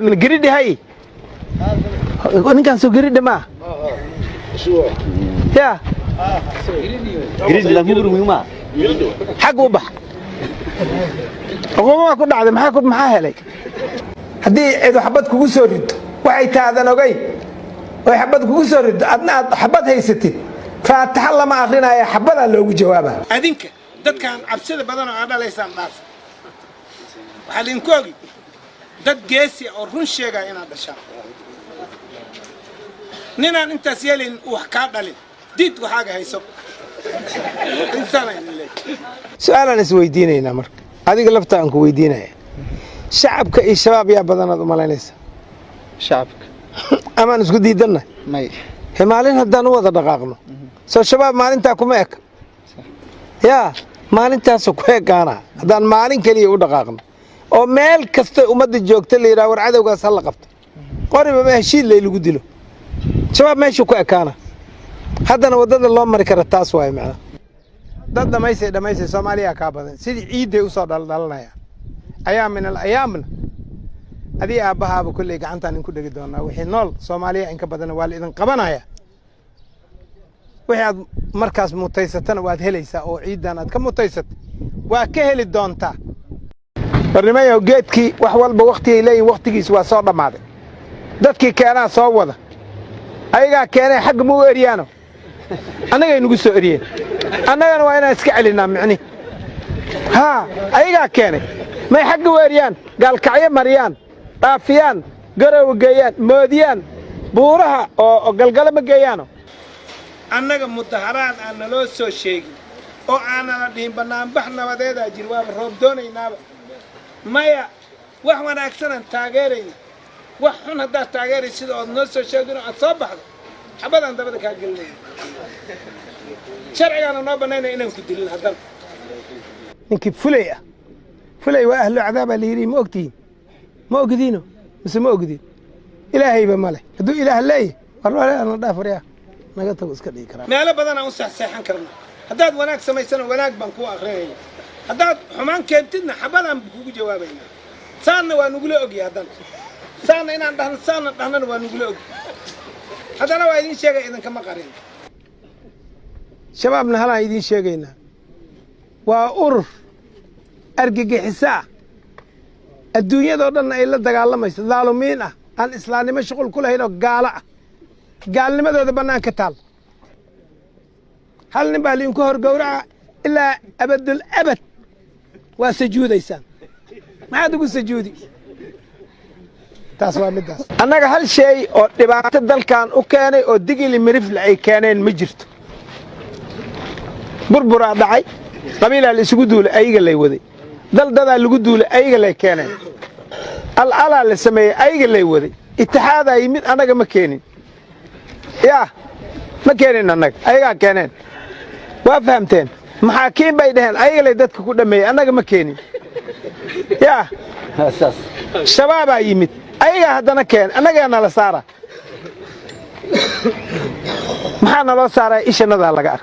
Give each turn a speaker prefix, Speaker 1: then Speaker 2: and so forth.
Speaker 1: Giridhi hay, ninkaan soo giridhi maa ya? Xag u bax, uquba ku dhacday. Maxaa helay? Haddii cidu xabad kugu soo rido, waxay taadan ogeyn oy xabad kugu soo rido, adna aad xabad haysatid, faataxa lama akrinaya, xabadaa loogu jawaaba.
Speaker 2: Adinka dadkaan cabsida badan oo aad dhalaysaan dhaafa. Waxaa idinku ogi dad geesi oo run sheegaya inaad dhashaan. Ninaan intaas yeelayn uu wax kaa dhalin, diid waxaaga hayso. Insaana idin leeyahay.
Speaker 1: Su-aalaan is weydiinaynaa marka, adiga lafta aan ku weydiinaya: shacabka iyo Shabaab yaa badanaad u malaynaysa?
Speaker 3: Shacabka.
Speaker 1: Amaan isku diidanna?
Speaker 3: May.
Speaker 1: He, maalin haddaan u wada dhaqaaqno, soo Shabaab maalintaa kuma eka? Yaa maalintaasu ku ekaana haddaan maalin keliya u dhaqaaqno oo meel kasta ummadda joogta la yidhaha, war cadowgaas ha la qabto, qoriba ma heshiid lay lagu dilo, Shabaab meeshuu ku ekaana. Haddana waddada loo mari kara taas waaye. Macnaha dad dhamaysay dhamaysay Soomaaliya kaa badan, sidii ciidday usoo dhaldhalanaya ayaa min al ayaamna adii aabbahaaba kolley gacantaan inku dhegi doonaa. Wixii nool Soomaaliya inka badan waa la idin qabanaya. Wixii aad markaas mutaysatana waad helaysaa, oo ciiddan aad ka mutaysatay waa ka heli doontaa. Warnimayow, geedkii wax walba waktigay leeyihin, waktigiis waa soo dhammaaday. Dadkii keenaa soo wada, ayagaa keenay. Xagga ma u eryaano, annagay nugu soo eryeen, annagana waa inaan iska celinaa. Micni haa, ayagaa keenay, may xagga u eryaan, Gaalkacyo mariyaan, dhaafiyaan, Garowe geeyaan, moodiyaan buuraha oo Galgalo ma geeyaano.
Speaker 2: Annaga mudaharaad aan naloo soo sheegin oo aanala dhihin bannaanbax nabadeedaa jir, waaba roob doonaynaaba. Maya, wax wanaagsanaan taageerayna. Wax xun haddaad taageeray sida ood noo soo sheegin oo aad soo baxdo, xabadaan dabada kaa gelinaya. Sharcigaana noo bannaynaya inaan ku dilin haddana.
Speaker 1: Ninkii fulay ah, fulay waa ahlu cadaabaa la yidhi. Ma ogtihiin? Ma ogdiino mise ma ogdiin? Ilaahayba ma leh. Hadduu Ilaah leeyahy, war na dhaaf, waryaa, naga tago, iska dhigi karaa.
Speaker 2: Meelo badanaan u seexseexan karna. Haddaad wanaag samaysana, wanaag baan kuu akrinayna. Haddaad xumaan keentidna, xabadaan kugu jawaabaynaa. Saanna waa nugula ogyahay. Haddana saanna inaan dhahno, saanna dhahnana waa nugula ogy. Haddana waa idiin sheegay, idinkama qarin.
Speaker 1: Shabaabna halaan idiin sheegaynaa: waa urur argagixiso ah, adduunyadoo dhanna ay la dagaalamayso, daalumiin ah, aan islaamnimo shuqul ku lahayn oo gaalo ah, gaalnimadooda bannaan ka taal. Hal nin baa liinku hor gowraca, ilaa abadul abad waa sujuudaysaan. Maxaad ugu sujuudi? Taas waa middaas. Annaga hal shay oo dhibaato dalkan u keenay oo Digili Mirifle ay keeneen ma jirto. Burburaa dhacay, qabiilaa la isugu duulay, ayaga lay waday. Daldadaa lagu duulay, ayaga lay keeneen. Alalaa la sameeyey, ayaga lay waday. Itixaadaa yimid, annaga ma keenin. Yaa ma keenin annaga, ayagaa keeneen. Waa fahamteen? Maxaakiin bay dhaheen, ayaga lay dadka ku dhammeeyey, annaga ma keenin. Yaa Shabaabaa yimid, ayagaa haddana keen, annagaa nala saara. Maxaa naloo saaraa? Ishanadaa laga arkay.